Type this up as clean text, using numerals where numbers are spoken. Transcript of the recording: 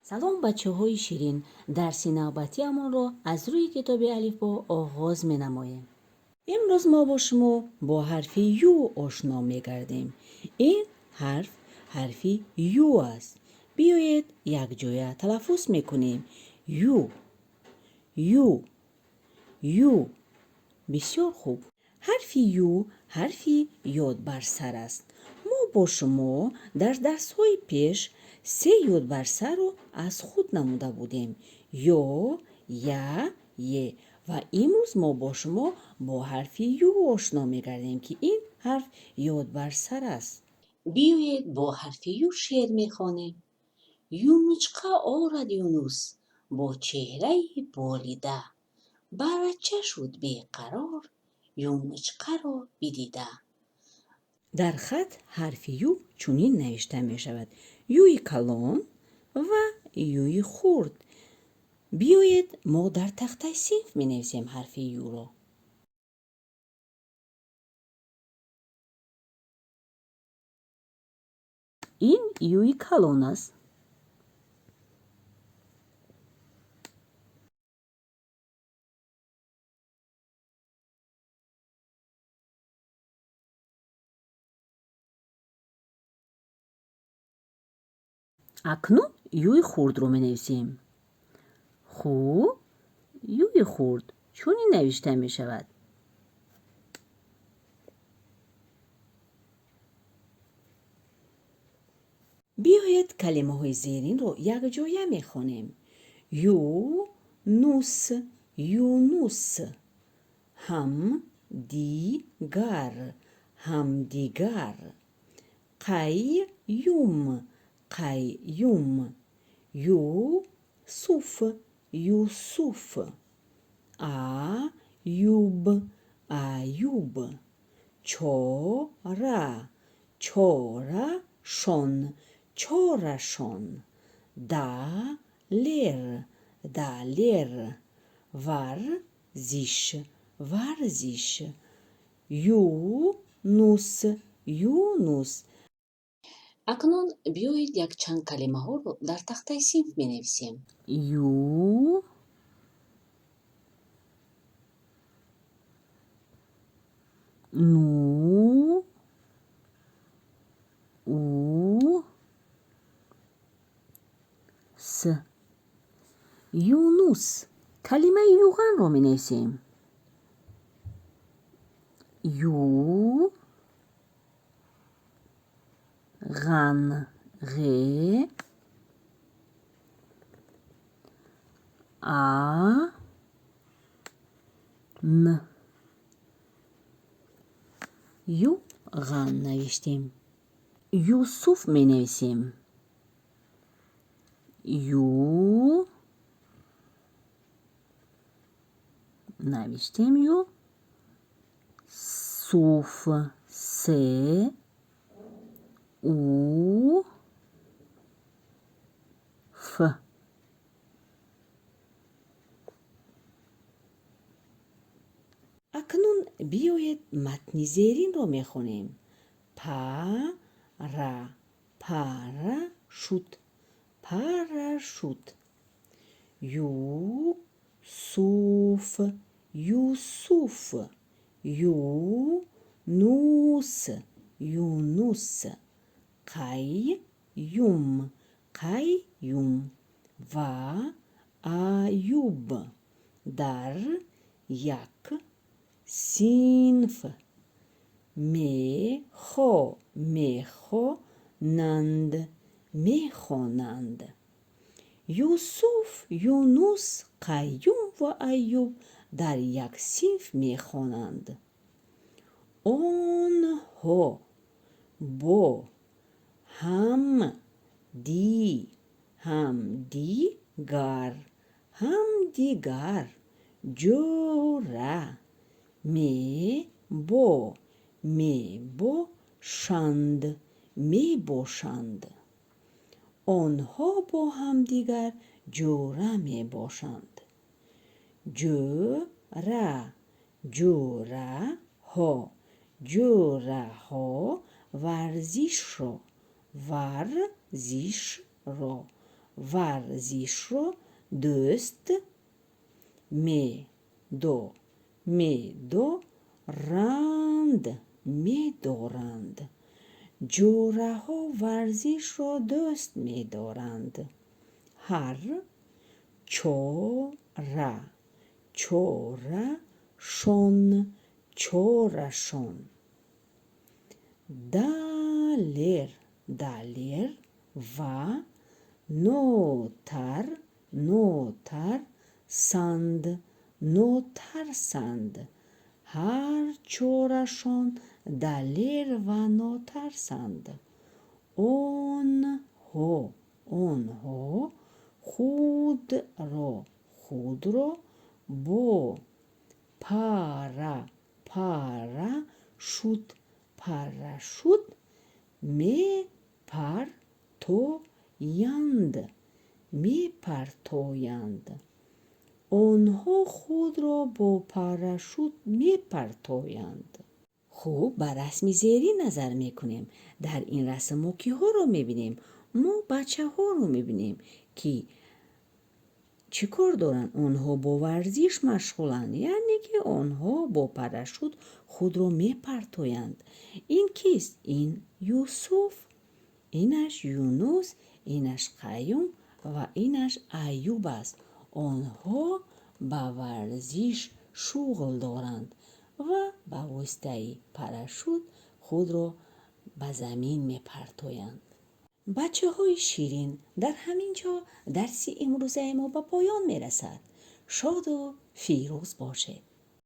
Салом, бачаҳои ширин! Дарси навбатиамонро аз рӯи китоби Алифбо оғоз менамоем. Имрӯз мо бо шумо бо ҳарфи Ю ошно мегардем. Ин ҳарф ҳарфи Ю аст. Биёед, якҷоя талаффуз мекунем: Ю, Ю, Ю. Бисёр хуб. Ҳарфи Ю ҳарфи ёдбарсар аст. Мо бо шумо дар дарсҳои пеш се ёдбарсарро аз худ намуда будем: ё, я, е. Ва имрӯз мо бо шумо бо ҳарфи Ю ошно мегардем, ки ин ҳарф ёдбарсар аст. Биёед, бо ҳарфи Ю шеър мехонем. Юнучқа орад Юнус бо чеҳраи болида, барача шуд беқарор юнучқаро бидида. Дар хат ҳарфи Ю чунин навишта мешавад: Юи калон ва юи хурд. Биёед, мо дар тахтаи синф менависем ҳарфи Юро. Ин юи калон аст. Акнун юи хурдро менависем. Хуб, юи хурд чунин навишта мешавад. Биёед, калимаҳои зеринро якҷоя мехонем: ю, нус, Юнус, ҳам, ди, гар, ҳамдигар, қайюм, Қайюм, Юсуф, Юсуф, Аюб, Аюб, чора, чорашон, чорашон, Далер, Далер, варзиш, варзиш, Юнус, Юнус. Акнун биёед, якчанд калимаҳоро дар тахтаи синф менависем: Ю, ну, у, с, Юнус. Калимаи юғанро менависем: ю, ған, ғе, а, н, юған навиштем. Юсуф менависем: ю навиштем, ю, суф, се, у, ф. Акнун биёед, матни зеринро мехонем: па, ра, парашют, парашют, ю, суф, Юсуф, ю, нус, Юнус, Қайюм, Қайюм ва Аюб дар як синф мехонанд, мехонанд. Юсуф, Юнус, Қайюм ва Аюб дар як синф мехонанд. Онҳо бо ҳамдигар ҷӯра мебошанд. Онҳо бо ҳамдигар ҷӯра мебошанд. Ҷӯра, ҷӯраҳо, ҷӯраҳо варзишро, варзишро. Варзишро дӯст медо медоранд, медоранд. Ҷӯраҳо варзишро дӯст медоранд. Ҳар чора, чорашон, чорашон. Далер, Далер ва нотар, нотарсанд, нотарсанд. Ҳар чорашон далер ва нотарсанд. Онҳо, онҳо худро, худро бо пара, парашют, парашют мепартоянд, мепартоянд. Онҳо худро бо парашют мепартоянд. Хуб, ба расми зерин назар мекунем. Дар ин расм мо киҳоро мебинем? Мо бачаҳоро мебинем, ки чӣ кор доранд? Онҳо бо варзиш машғуланд, яъне ки онҳо бо парашют худро мепартоянд. Ин кист? Ин Юсуф, инаш Юнус, инаш Қаюм ва инаш Аюб аст. Онҳо ба варзиш шуғл доранд ва ба воситаи парашют худро ба замин мепартоянд. Бачаҳои ширин, дар ҳамин ҷо дарси имрӯзаи мо ба поён мерасад. Шоду фирӯз бошед.